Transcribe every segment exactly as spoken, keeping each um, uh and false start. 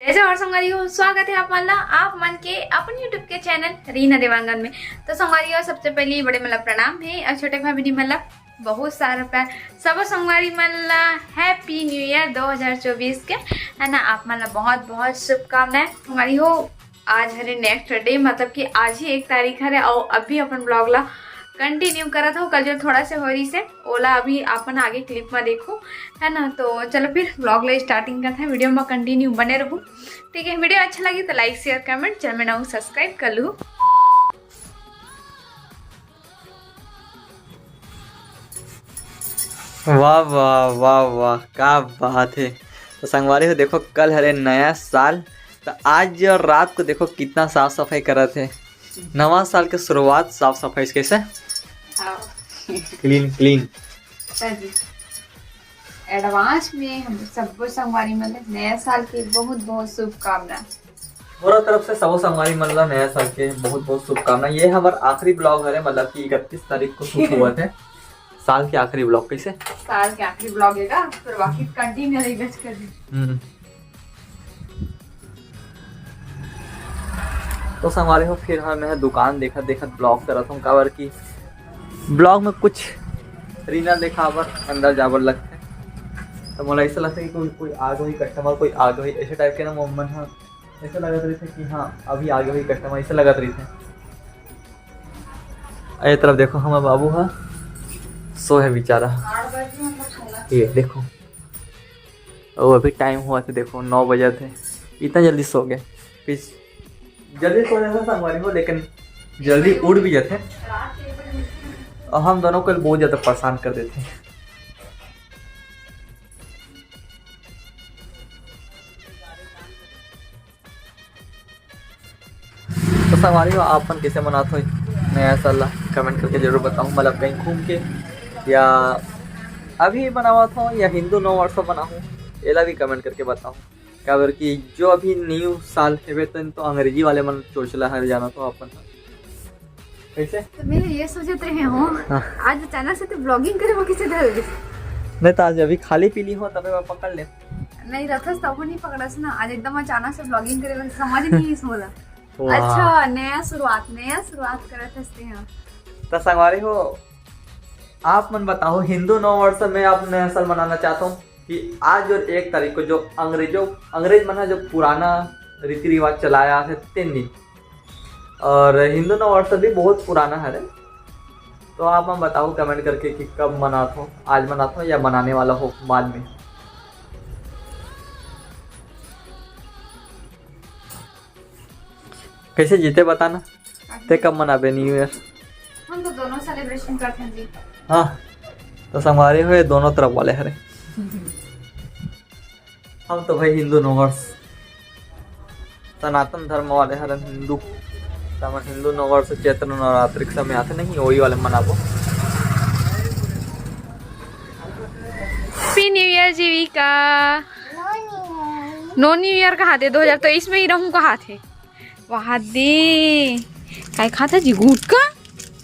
जय जोहार संगवारी हो, स्वागत है आप मन ला, आप मन के अपन YouTube के चैनल रीना देवांगन में। तो संगवारी हो, सबसे पहले बड़े मन ला प्रणाम है और छोटे भाई बहनी मन ला बहुत सारा प्यार। सब संगवारी मन ला हैप्पी न्यू ईयर दो हज़ार चउबीस के, है ना, आप मन ला बहुत बहुत शुभकामनाएं। संगवारी हो, आज हरे नेक्स्ट डे, मतलब कि आज ही एक तारीख हरे, और अभी अपन ब्लॉग ला कंटिन्यू करत हूँ। कल जो थोड़ा से हो रही से ओला अभी अपन आगे क्लिप में देखो, है ना। तो चलो फिर ब्लॉग ला स्टार्टिंग करते हैं, वीडियो में कंटिन्यू बने रहू। ठीक है, वीडियो अच्छा लगी तो लाइक, शेयर, कमेंट, चैनल में नवा सब्सक्राइब कर लू। वाह, वाह, वाह, वाह, का बात है। तो संगवारी हो, देखो, कल हरे नया साल, तो आज और रात को देखो कितना साफ सफाई करत है। नवा साल के शुरुआत साफ सफाई से कैसे? हाँ। Clean, clean. सही। एडवांस में हम सबो संगवारी मन ला नया साल के बहुत बहुत शुभकामना। मोर तरफ से सबो संगवारी मन ला नया साल के बहुत बहुत शुभकामना। ये हमर आखिरी ब्लॉग हरे, मतलब कि इकतीस तारीख को शूट हुआ थे। साल के आखिरी ब्लॉग कैसे? साल के आखिरी ब्लॉग है का? फिर बाकी कंटिन्यू रहेगा कर दी। हम्म। तो संगवारी हो, फिर हाँ, मैं दुकान देखत देखत ब्लॉग करत हूँ, काबर कि ब्लॉग में कुछ रीना देखाबर अंदर जाबर लगथे। तो मोला ऐसा लगता है कि कोई, कोई आ गई, कस्टमर कोई आ गई, ऐसे टाइप के ना मन, हाँ, ऐसा लगत रही थे कि हाँ, अभी आ गई कस्टमर, ऐसा लगत रही थे। ये तरफ देखो, हमारा बाबू हा सो है बेचारा। ये देखो, वो अभी टाइम हुआ था, देखो, नौ बजे थे, इतना जल्दी सो गए। फिर जल्दी सो जाता संगवारी हो, लेकिन जल्दी उठ भी जाते। और हम दोनों को बहुत ज़्यादा परेशान कर देते हैं। तो संगवारी हो, आप मन कैसे मनात हो नया साल ला? कमेंट करके जरूर बताओ। मतलब कहीं घूम के या अभी मनावत हो या हिंदू नव वर्ष मनाहू, एला भी कमेंट करके बताओ। काबर कि जो अभी न्यू साल हेवे, तो, तो अंग्रेजी वाले मन चोचला हर जाना तो अपन कैसे? तो मैं ये सोचत रहे हूँ, हाँ। आज अचानक से तो ब्लॉगिंग करे वो किसे धर दे? नहीं तो आज अभी खाली पीली हो तबे मैं पकड़ ले। नहीं रथस तब नहीं पकड़स ना, आज एकदम अचानक से ब्लॉगिंग करे वो समझ नहीं इस मोला। वाह। अच्छा, नया शुरुआत, नया शुरुआत करत हस ते हम। तो संगवारी हो, आप मन बताओ, हिंदू नव वर्ष में आप नया साल मनाना चाहते हो कि आज और एक तारीख को जो अंग्रेजों, अंग्रेज मन जो पुराना रीति रिवाज चलाया है तीन दिन, और हिंदू नव वर्ष भी बहुत पुराना है रे। तो आप मन बताओ कमेंट करके कि कब मनात हो, आज मनात हो या मनाने वाला हो बाद में। कैसे जीते बताना? ते कब मनाबे न्यू ईयर? हम तो दोनों सेलिब्रेशन करते हैं जी। हाँ, तो संगवारी हो, ये दोनों तरफ वाले हरे। हम तो भाई हिंदू नववर्ष, सनातन धर्म वाले हरे हिंदू। तो हम हिंदू नववर्ष चैत्र नवरात्रि के समय आते नहीं, वही वाले मनाबो। हैप्पी न्यू ईयर जीविका। नो न्यू ईयर कहा थे, दो हज़ार तेईस में ही रहूं कहा थे। वाह दे, काय खाता जी गुटखा?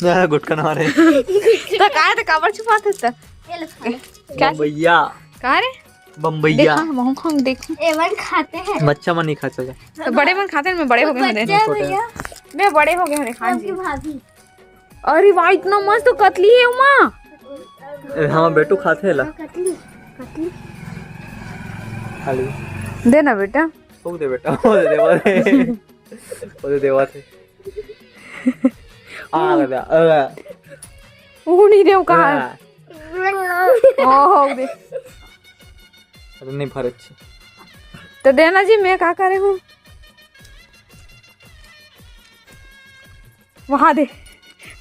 ना, गुटखा ना रे। तो काय तो काबर छुपाते त? ये लो खा ले। क्या? बम्बैया। का रे? बम्बैया। देखा, हम, हम देखो। ए, वन खाते हैं। बच्चा मन नहीं खा सकता। तो बड़े मन खाते हैं, मैं बड़े हो गए हैं। बच्चा छोटे भैया। मैं बड़े हो गए हैं, खान आपकी जी। भाभी। अरे वाह, इतना मस्त कतली है उमा। ए, हाँ, बेटू खाते हैं ला। हाँ, कतली, कतली। खा ली। दे ना बेटा। थूक दे बेटा, वो दे देवा थे। वो दे देवा थे। आ, आ। वो नहीं दे, वो कहाँ है? आ। ओहो, दे। अरे नहीं, भर अच्छी। तो देना जी, मैं का करे हूँ? वहाँ दे।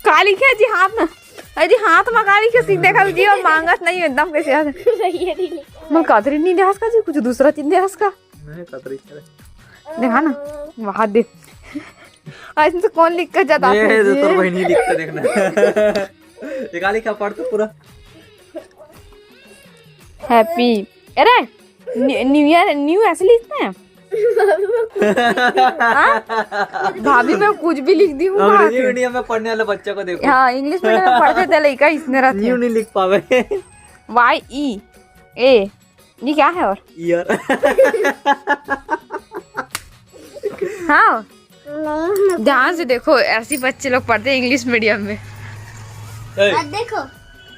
काली क्या जी हाथ में? अरे जी, हाथ में काली क्या सीख देखा जी, और मांगस नहीं एकदम कैसे याद। भैया नहीं लिखा। मैं कतरी नहीं देहस का जी, कुछ दूसरा चीज देहस का। नहीं, कतरी क्या है? देखा ना, वहाँ दे। ऐसे तो कौन लिख कर जाता ये है तो जी? तोर बहन ही लिख के देखना। ये काली क्या पढ़ तो पूरा। हैप्पी। अरे, न्यू, न्यू ईयर, न्यू ऐसे लिखते हैं? हाँ? भाभी, मैं कुछ भी लिख दी हूँ, अंग्रेजी बात है। मीडियम में पढ़ने वाले बच्चों को देखो। हाँ, इंग्लिश मीडियम में पढ़ते थे, लड़का इसने रहते न्यू हैं। नहीं लिख पावे। वाई ई ए, ये क्या है और? ईयर। हाँ, ध्यान से देखो, ऐसे बच्चे लोग पढ़ते हैं इंग्लिश मीडियम में। मत देखो।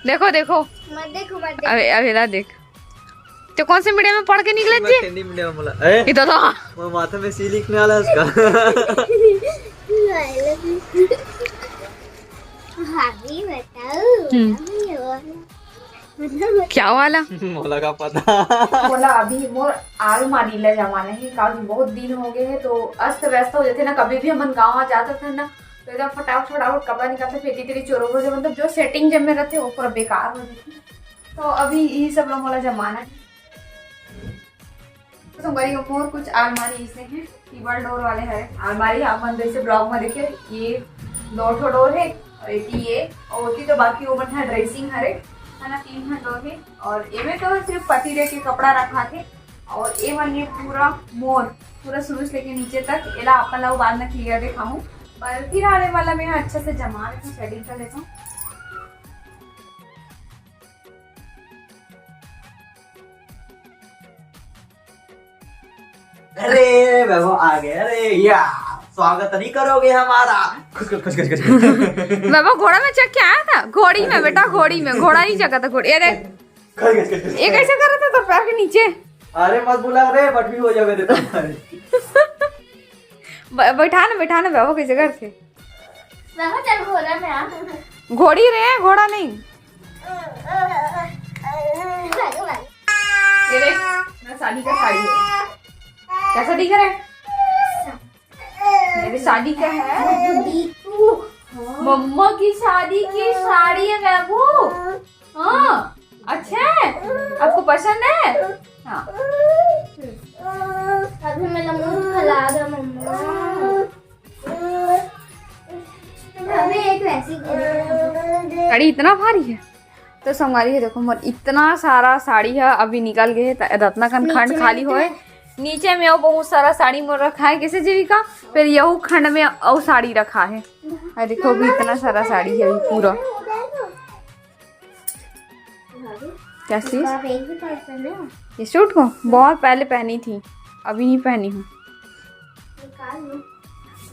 देखो, देखो। मत देखो, मत देखो। अबे, अबे ना देख। तो कौन से मीडियम में पढ़ के निकले जी? हिंदी मीडियम में बोला। ए? इधर तो। वो माथे में सी लिखने वाला है उसका। भाभी बताओ। हम्म। क्या वाला? मोला का पता। मोला अभी मोर आलमारी ला जमाना है, काफी बहुत दिन हो गए हैं, तो अस्त व्यस्त हो जाते ना। कभी भी हमन गाँव आ जाते थे ना, तो एकदम फटाफट फटाफट कपड़ा निकालते, फेंकी तेरी चोरों को, जो मतलब जो सेटिंग जब में रहते, वो पूरा बेकार हो जाती। तो अभी ये सब ला मोला जमाना है। तो संगवारी हो, मोर कुछ आलमारी ऐसे हैं, टेबल डोर वाले हैं आलमारी। आप मन जैसे ब्लॉग में देखे, ये दो ठो डोर है और एक ये, और होती तो बाकी वो मन है ड्रेसिंग हरे, है ना, तीन ठो डोर है। और एमे तो सिर्फ पति देव के कपड़ा रखा थे, और ये मन ये पूरा मोर, पूरा शुरू से लेके नीचे तक, एला आप मन ला बाद में क्लियर दिखाऊं, पर फिलहाल ये वाला मैं अच्छा से जमा लेता हूँ, सेटिंग कर लेता हूँ। अरे वैभव आ गए। अरे या, स्वागत नहीं करोगे हमारा? खुश, खुश, खुश, खुश, खुश। बाबा, घोड़ा में चढ़ के आया था? घोड़ी में बेटा, घोड़ी में। घोड़ा नहीं चढ़ा था, घोड़ी। अरे, खुश, खुश, खुश, खुश। ये कैसे कर रहा था तो पैर के नीचे? अरे मत बुला रे, बट भी हो जावे रे। ब-, बैठा ना, बैठा ना बाबा, कैसे करके? बाबा, चल घोड़ा में आ। घोड़ी रे, घोड़ा नहीं। भगवान। ये देख, मेरा शादी का साड़ी है। कैसा दिख रहा है? मेरी शादी का है। दीपू। मम्मा की शादी की साड़ी है बाबू। हाँ, अच्छा है? आपको पसंद है? हाँ। अभी मेरा मुंह फैला रहा मम्मा। अभी एक वैसी साड़ी इतना भारी है। तो संगवारी है, देखो मोर इतना सारा साड़ी है, अभी निकल गए है, त-, रत्ना कन खंड खाली होए। नीचे में और बहुत सारा साड़ी मोर रखा है, कैसे जीविका? फिर यहू खंड में और साड़ी रखा है। अरे देखो, अभी इतना सारा साड़ी है अभी पूरा। क्या चीज? ये सूट को बहुत पहले पहनी थी, अभी नहीं पहनी हूँ।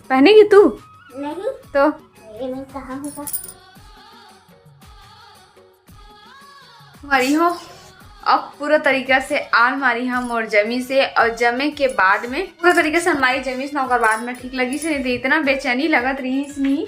पहनेगी तू? नहीं। तो? ये मैं कहाँ होगा? संगवारी हो, अब पूरा तरीका से आलमारी हम मोर जमी से, और जमे के बाद में पूरा तरीका से आलमारी जमीस ना, ओकर बाद में ठीक लगिस हे। नहीं तो इतना बेचैनी लगत रहिस नहीं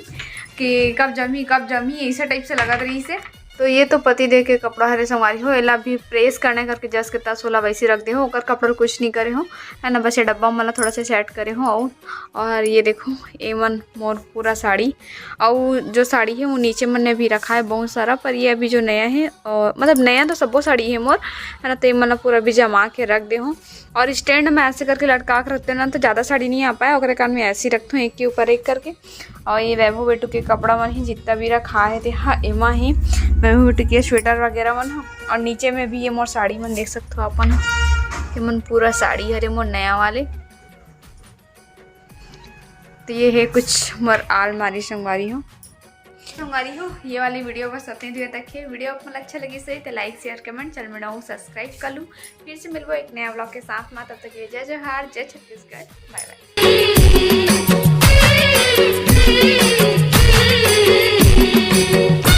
कि कब जमी, कब जमी, ऐसे टाइप से लगत रहिस हे। तो ये तो पति देव के कपड़ा हरे संगवारी हो, एला भी प्रेस करने करके जस के तस ओला वैसे रख दे हो, ओकर कपड़ा कुछ नहीं करे हो, है ना। बस ये डब्बा मन ला थोड़ा सा सेट करे हो, और, और ये देखो, एमन मोर पूरा साड़ी, अउ जो साड़ी है वो नीचे मन ने भी रखा है बहुत सारा, पर ये अभी जो नया है, और मतलब नया तो सबो साड़ी है मोर, है ना, तो ये मन ला पूरा भी जमा के रख दे हो। और स्टैंड में ऐसे करके लटका के रखते हो ना, तो ज़्यादा साड़ी नहीं आ पाए, ओकरे कारण में ऐसे ही रखते हो एक के ऊपर एक करके। और ये वैभव बेटू के कपड़ा मन ही जितना भी रखा है, ते हा एमा ही वैभव बेटू के स्वेटर वगैरह मन ह। और नीचे में भी ये मोर साड़ी मन देख सकते हो अपन, ये मन पूरा साड़ी हरे मोर नया वाले। तो ये है कुछ मोर आलमारी संगवारी हो। संगवारी हो, ये वाली वीडियो बस अतने दूर तक है। वीडियो आप मन अच्छा लगिस हे तो लाइक, शेयर, कमेंट, चैनल में नवा हो subscribe कर लूँ। फिर से मिलबो एक नया vlog के साथ में, तब तक के लिए जय जोहार, जय छत्तीसगढ़, bye bye।